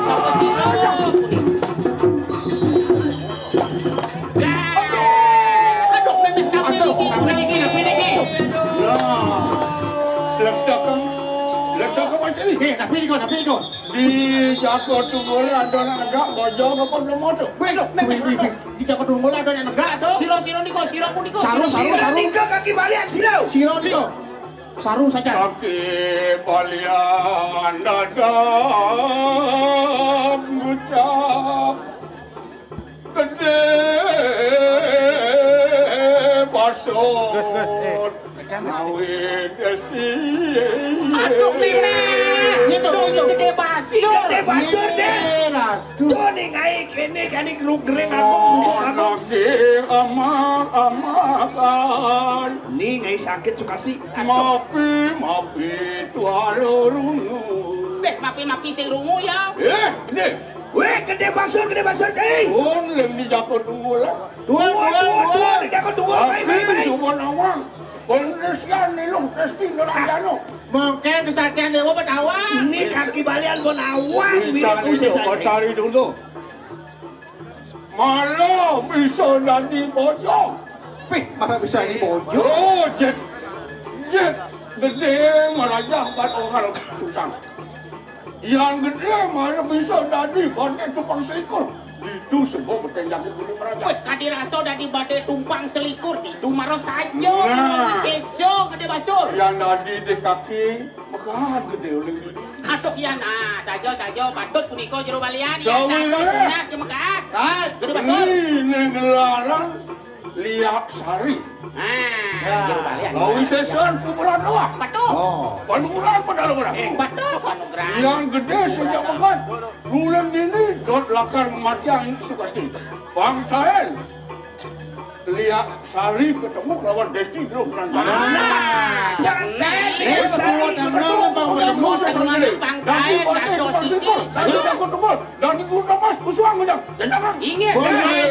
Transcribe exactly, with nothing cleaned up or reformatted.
Sapa sira? Aduh, aduh, aduh, aduh, aduh, aduh. Lah, ledek, ledek apa sih? Eh, tapi niku, tapi niku. Di Jago Tunggul ada anak negak, bojong apa belum moto? Wih, wih, wih, wih. Di Jago Tunggul ada anak negak, tuh. Sira, sira niku, sira niku. Saru, saru, saru. Sira niku kaki balian, sira. Sira niku. Saru saja. Kaki balian ada ngucap gedé basur. Gus, Gus, eh. Ngawi Desti. Aduh, Nina. Gedé basur. Gedé basur, Dés. Iya, Ratu. Tuh, nih, ngai kéné, kan, nih, geruk-gereng, agung, geruk-gereng, agung. Lagi amak-amakan. Nih, ngai sakit, Sukasti. Aduh. Mapi, mapi, tuara rungu. Béh, mapi-mapi sing rungu, ya. Eh, gedé. Wéh, gedé basur, gedé basur, Cai. Pun lem di Jago Tunggul, ah. Dua, dua, dua, dua, dua, di Jago Tunggul, baik, baik, baik. Cuma nawang. Pun Desti Anilung, Desti Nurjano. Mungkin kesaktian Dewa Betawa. Ini kaki balian pun awang, bisa, bisa, bisa. Cari dulu. Malah bisa dadi bojo. Pih, malah bisa dadi bojo. Oh, jet. Jet. Gedé marajah ban orang tukang. Yang gedé malah bisa dadi badé tumpang selikur. Itu sebab bertendang gedé marajah. Wéh, kadi rasa dadi badé tumpang selikur. Itu mara saja. Nah. Sesa gedé basur. Yang dadi di kaki, megat gedé oleh diri. Aduh, iya, nah, saja, saja, patut punika jero balian, ya. Sawi, nah, ya. Sunat, cemekat. Kan? Gedé basur. Ini ngelarang liak sari. Nah, ya. Jero balian. Kawisésan kuburan doang. Patut. Oh. Panugrahan padahal orang. Eh, patut, panugrahan. Yang gedé sejak megat. Bulan ini, dot lakar kematian Sukasti. Bang Sael. Liak Sari ketemu kelawan Desti belum pernah. Nah, nah, nah. Ini sepuluh tahun, Bang, ketemu sepuluh tahun. Bang Sael, Bang Sael. Jadi, aku tebal. Dan di Gunung Mas, musuh aku, Jang. Jangan, Bang. Ingat. Boleh.